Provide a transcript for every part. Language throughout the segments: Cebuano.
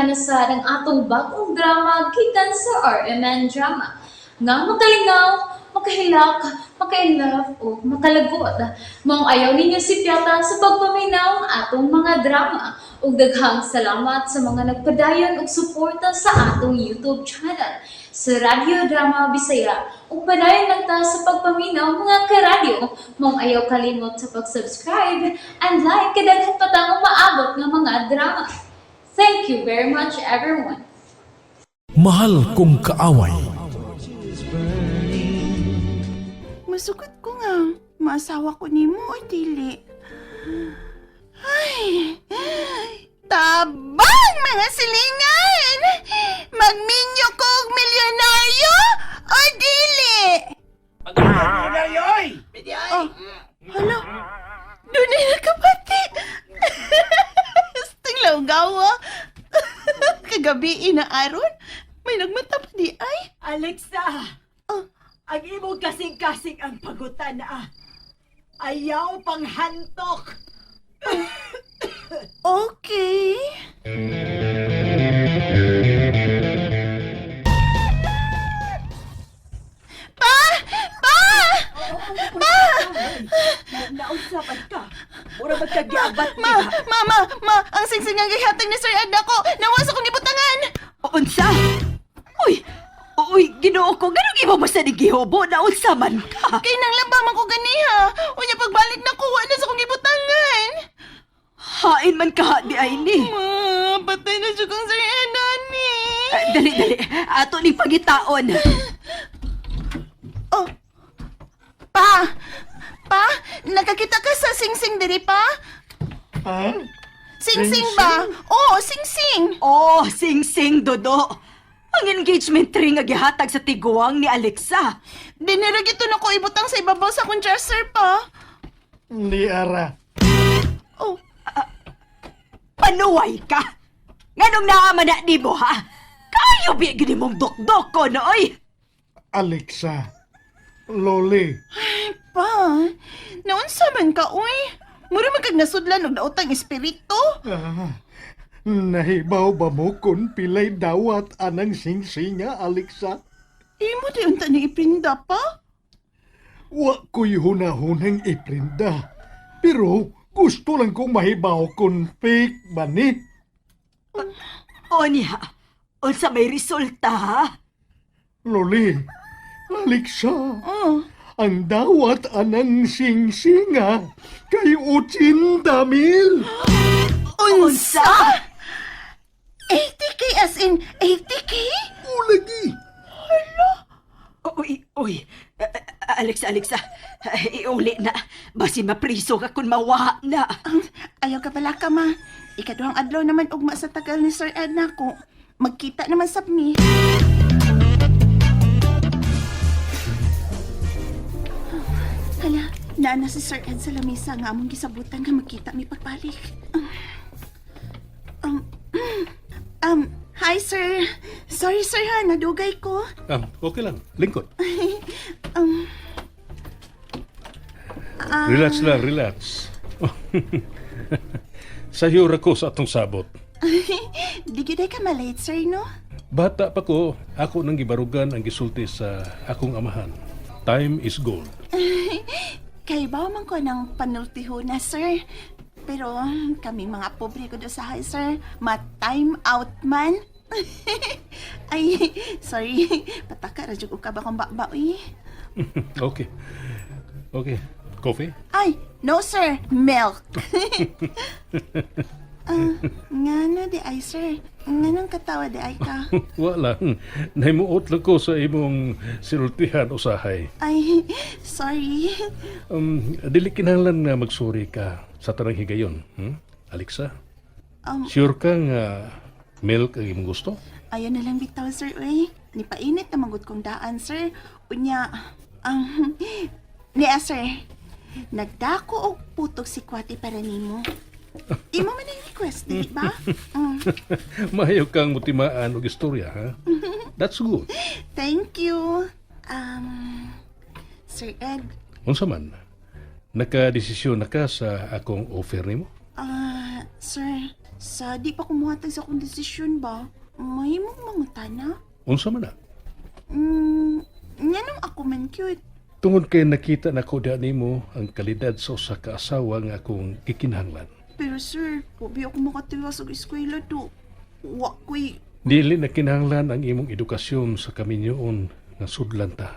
na sad ang atong bag-ong drama gikan sa RMN Drama nga makalingaw, makahilak, maka-inlove o makalagot. Maong ayaw ninyo sipyata sa pagpaminaw ang atong mga drama. Ug daghang salamat sa mga nagpadayon og suporta sa atong YouTube channel sa Radyo Drama Bisaya. Ug padayon lang ta sa pagpaminaw, mga karadyo. Maong ayaw kalimot sa pag-subscribe and like kay daghan pa tang umaabot nga mga drama. Thank you very much, everyone. Mahal kong kaaway. Masukot ko nga. Maasawa ko nimo o dili. Ay, tabang mga silingan! Magminyo ko og milyonaryo o dili? Milyonaryo, oy! Oh, hala, dunay nakapati. Tinglaw-gawa. Kagabi ina aron, may nagmata pa di ay. Alexa! Oh. Ang imong kasing-kasing ang pagutan na ah. Ayaw pang hantok! Okay. Pa! Pa! Pa! Nausapan ka. Mura magkagiabat Ma! Ma! Ma! Ma! Ang singsing nga gihatag ni Sir Ed ako! Nawa sa kong ibutangan! Unsa? Uy! Uy, Ginoo ko, ganong imo mo sa gihubo na unsa man ka? Kay nang laba man ko ganiha! Unya pagbalik na kuha na sa kong ibutangan! Hain man ka di ay ni. Ma! Patay na siya kong Sir Ed, ani! Ah, dali, dali. Ato ning pangitaon. Oh! Pa! Pa! Nakakita ka sa singsing diri pa? Ha? Singsing ba? Oo, singsing! Oh, sing-sing, Dodo. Ang engagement ring nga gihatag sa tiguang ni Alexa. Dinirag ito na ko ibutang sa ibabaw sa akong dresser pa. Ni ara. Oh, Panuway ka! Nganong naama na nimo ha? Kayo bi gini mong dokdok ko nooy! Alexa. Loli. Pa. Naunsa man ka, uy? Mura man kag nasudlan og nautang espiritu. Ah, nahibaw ba mo kung pilay dawat anang singsinga, Alexa? Imo di unta ni ipinda pa? Wa ko'y hunahunang iprinda. Pero gusto lang kong mahibaw kung fake ba ni. O niya, unsa may resulta ha? Loli, Alexa, Oh, ang dawat anang singsinga kay 80,000. Unsa? 80K as in 80K? Ulagi. Uy, uy, Alexa, Alexa, iuli na. Basi mapriso ka kung mawa na. Ayaw ka pala ka, ma. Ikaduhang adlaw naman ugma sa tagal ni Sir Ed nako. Magkita naman sab mi. Hala, naa na si Sir Ed sa lamisa nga among gisabutan nga magkita mi pagbalik. Um, um, hi sir. Sorry sir ha, nadugay ko. Okay lang. Lingkod. Um, Relax lang, relax. Sayo ra ko sa atong sabot. Di gyud ay ka malate sir, no? Bata pa ko, ako nang gibarugan ang gisulti sa akong amahan. Time is gold. Kay ba man ko ng panultihuna, sir. Pero kami mga pobre ko do sa high, sir. Ma-time out man. Ay, sorry. Pataka ra jud ka ba kung bakba, uy. Okay. Okay. Coffee? Ay, no sir, milk. Ah, ngano di ay sir? Nganong katawa di ay ka? Wala. Nahimuot lang ko sa imong sinultihan usahay. Ay, sorry. Dili kinahanglan nga magsuri ka sa tanang higayon. Alexa? Sure ka nga milk ang imong gusto? Ayaw na lang bitaw, sir, uy. Nipainit na manggod kong daan, sir. Unya, ang... Niya, sir. Nagdako og putog si Kwati para nimo. Imo man ang request, di ba? Mahayo kang mutimaan og istorya, ha? That's good. Thank you. Sir Ed, Unsa man, nakadesisyon na ka sa akong offer nimo? Ah, sir, Sa di pa kumuhatag sa akong desisyon ba, may mong mangutana? Unsa man na? Nganong ako man cute? Tungod kay nakita nako diha nimo ang kalidad sa usa ka asawa nga akong gikinahanglan. Pero sir, wabi ako makatiwas og eskwela do. Wa ko'y. Dili na kinahanglan ang imong edukasyon sa kaminyoon nga sudlan ta.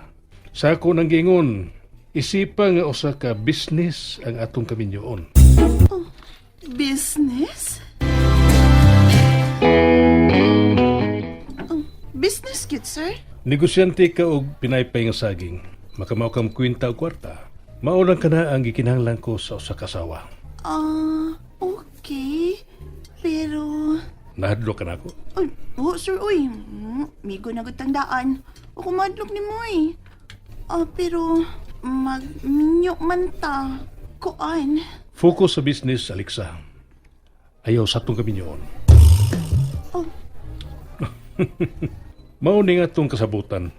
Sa ako nang giingon, isipa nga usa ka business ang atong kaminyoon. Business? Oh, business cute, sir? Negosyante ka og pinaypay nga saging, makamao kang kwinta og kwarta. Mao lang kana ang gikinahanglan ko sa usa ka asawa. Ah, okay. Pero. Nahadlok ka nako. Ay, oh, sir, uy. Migo na gud tandaan. Ako madlok ni mo eh. Ah, pero magminyo man ta. Kuan. Focus sa business, Alexa. Ayaw sa atong kaminyoon. Oh. Mao ni nga atong kasabutan.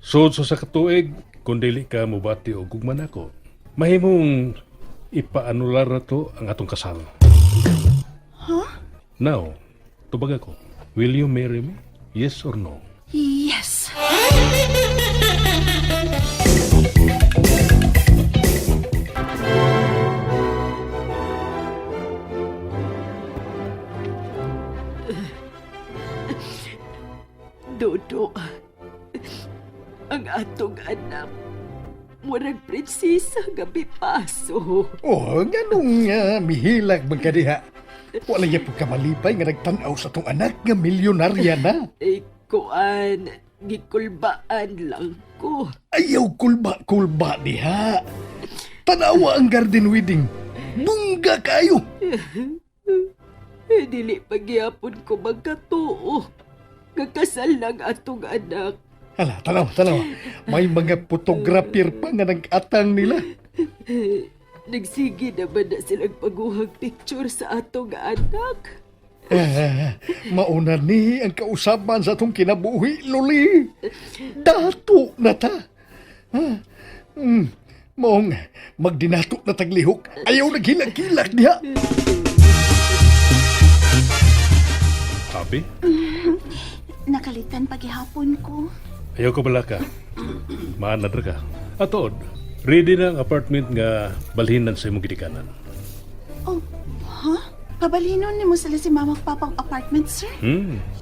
Sud sa katuig, kung dili ka mobati og gugma nako, mahimong ipaanular na to ang atong kasal. Huh? Now, tubag ako. Will you marry me? Yes or no? Yes. Dodo, ang atong anak, murag prinsesa nga bipaso. Oh, nganong mihilak man ka diha. Wala niya po kamalipay nga nagtanaw sa tong anak nga milyonarya na. Eh, kuan, gikulbaan lang ko. Ayaw kulba-kulba diha. Tanawa ang garden wedding. Bungga kayo. Eh, dili pagyapon ko magkatuo. Kakasal lang atong anak. Hala, tanawa, tanawa. May mga photographer pa nga nag-atang nila. Eh, nagsige naman na silang paguhang picture sa atong anak. Ah, mauna ni ang kausaban sa atong kinabuhi, Loli. Dato na ta. Ah, maong magdinato na taglihok. Ayaw naghilak-hilak diha. Happy? Nakalitan paghihapon ko. Ayaw ko bala ka. Maanad ra ka. Atood, ready na ang apartment nga balhinan sa imong gidikanan. Oh, huh? Pabalinon ni mo sila si mama at papang apartment, sir?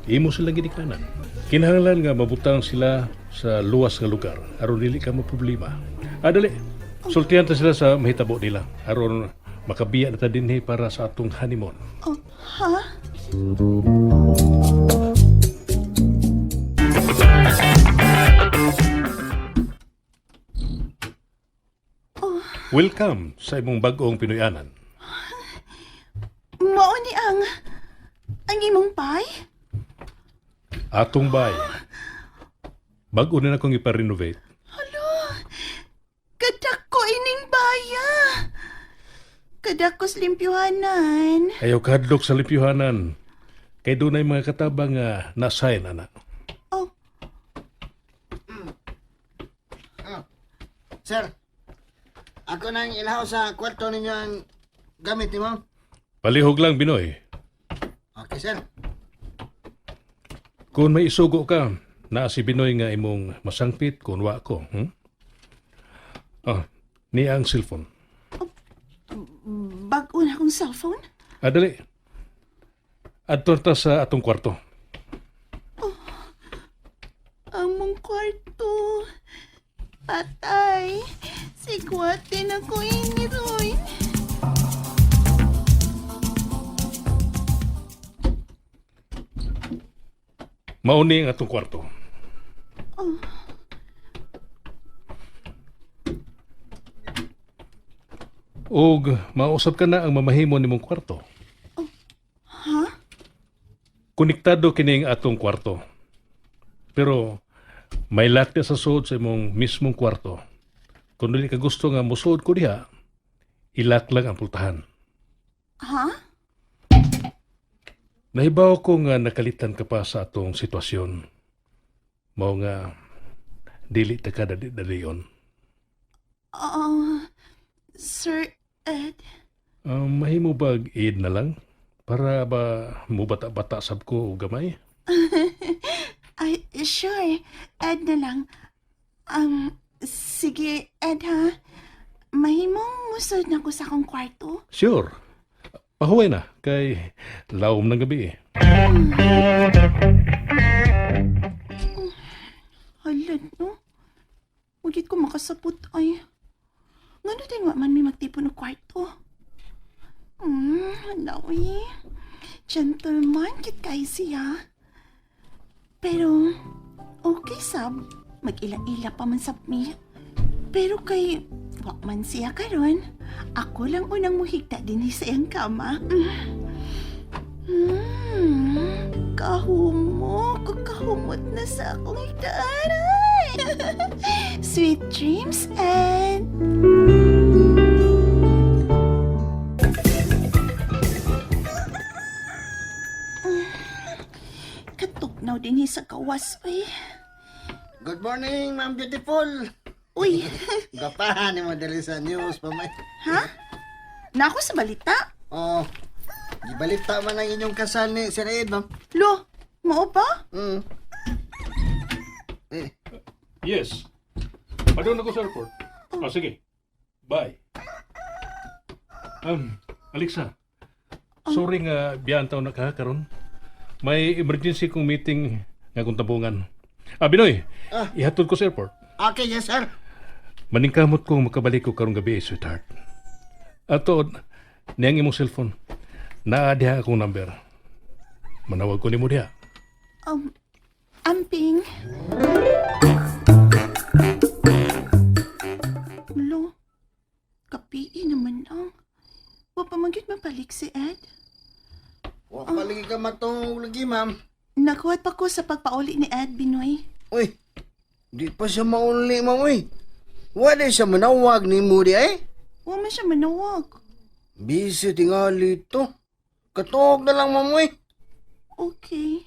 Imo silang gidikanan. Kinahanglan nga mabutang sila sa luwas nga lugar aron dili ka maproblema. Ah, dali. Sultihan ta sila sa mahitabo nila aron makabiya na ta dinhi para sa atong honeymoon. Oh, ha? Welcome sa imong bag-ong Pinoyanan. Mao ni ang imong pay? Atong bay. Bag-o na akong ipa-renovate. Hala, kadako ining baya. Kadako sa limpyuhanan. Ayaw kahadlok sa limpyuhanan. Kay dunay mga katabang nga nasign ana. Oh, Sir, ako nang ilaw sa kwarto ninyo ang gamit ni ma'am. Palihog lang Binoy. Okay, sir. Kung may isugo ka, naa si Binoy nga imong masangpit kung wa ko. Ah, niya ang cellphone. Bag-o na akong cellphone? Ah, dali. Adto ta sa atong kwarto. Among kwarto. Patay. Sigwatin ako ini, Roy. Mauni ang atong kwarto. Og mausap ka na ang mamahimo nimong kwarto. Ha? Konektado kining atong kwarto. Pero may latte sa suod sa imong mismong kwarto. Kung dili ka gusto nga musuod ko diha, ilak lang ang pultahan. Ha? Nahibaw ko nga nakalitan ka pa sa atong sitwasyon. Mao nga dili ta ka dali-dalion. Ah, Sir Ed. Mahimo bag aid na lang? Para ba mubata-bata sab ko og gamay? Ay, sure. Ed na lang. Sige, Ed ha. Mahimong musod na ko sa akong kwarto. Sure. Pahuway na kay lawom ng gabi eh. Hala, no? Wagit ko makasapot ay. Ngano din wa man may magtipon og kwarto. Hala, uy. Gentleman, kit kay siya. Pero, okay sab. Mag-ila-ila pa man sab mi. Pero kay, wa man siya karon. Ako lang unang muhigta din sa iyang kama. Kahumo, kakahumot na sa akong higdaan. Ay. Sweet dreams and... Katugnaw din sa gawas, uy. Good morning, ma'am beautiful. Uy, Gapahan ni mo diri sa news pa may. ha? Nako sa balita? Oh. Gibalita man ang inyong kasal ni Sir Ed, ma'am. Lo, mao ba? Eh, Yes. Padung ako sa airport. Oh, sige. Bye. Alexa. Sorry nga biyaan taon na ka karon. May emergency kong meeting nga kong tabungan. Ah, Binoy. Ah. Ihatod ko sa airport. Okay, yes, sir. Maningkamot ko makabalik ko karong gabi, sweetheart. Ato, niyang imong cellphone. Naa diha akong number. Manawag ko nimo diha. Amping. Lo, kapii naman lang. Wa pa man gyud mabalik si Ed. Wa pa lagi ka matong lagi, ma'am. Nakuhat pa ko sa pagpauli ni Ed, Binoy. Uy, di pa siya mauli, ma'am, uy. Wala siya manawag ni mo di, eh. Wa man siya manawag. Busy tingali to. Katuog na lang, ma'am, uy. Okay.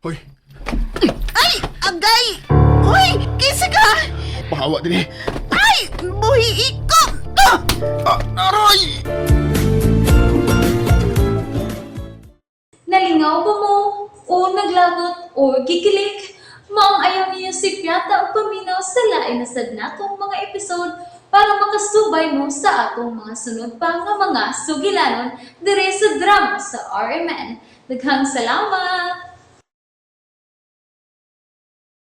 Hoy, Ay! Agay! Uy! Kinsa ka! pahawa din eh. Ay! Buhi iko! Ah! Ah, aray! Nalingaw ba mo? O naglagot o gikilig? Maong ayaw niyo si Piata o paminaw sa lain na sad natong mga episode para makasubay mo sa atong mga sunod pa nga mga sugilanon dire sa drama sa RMN. Daghang salamat!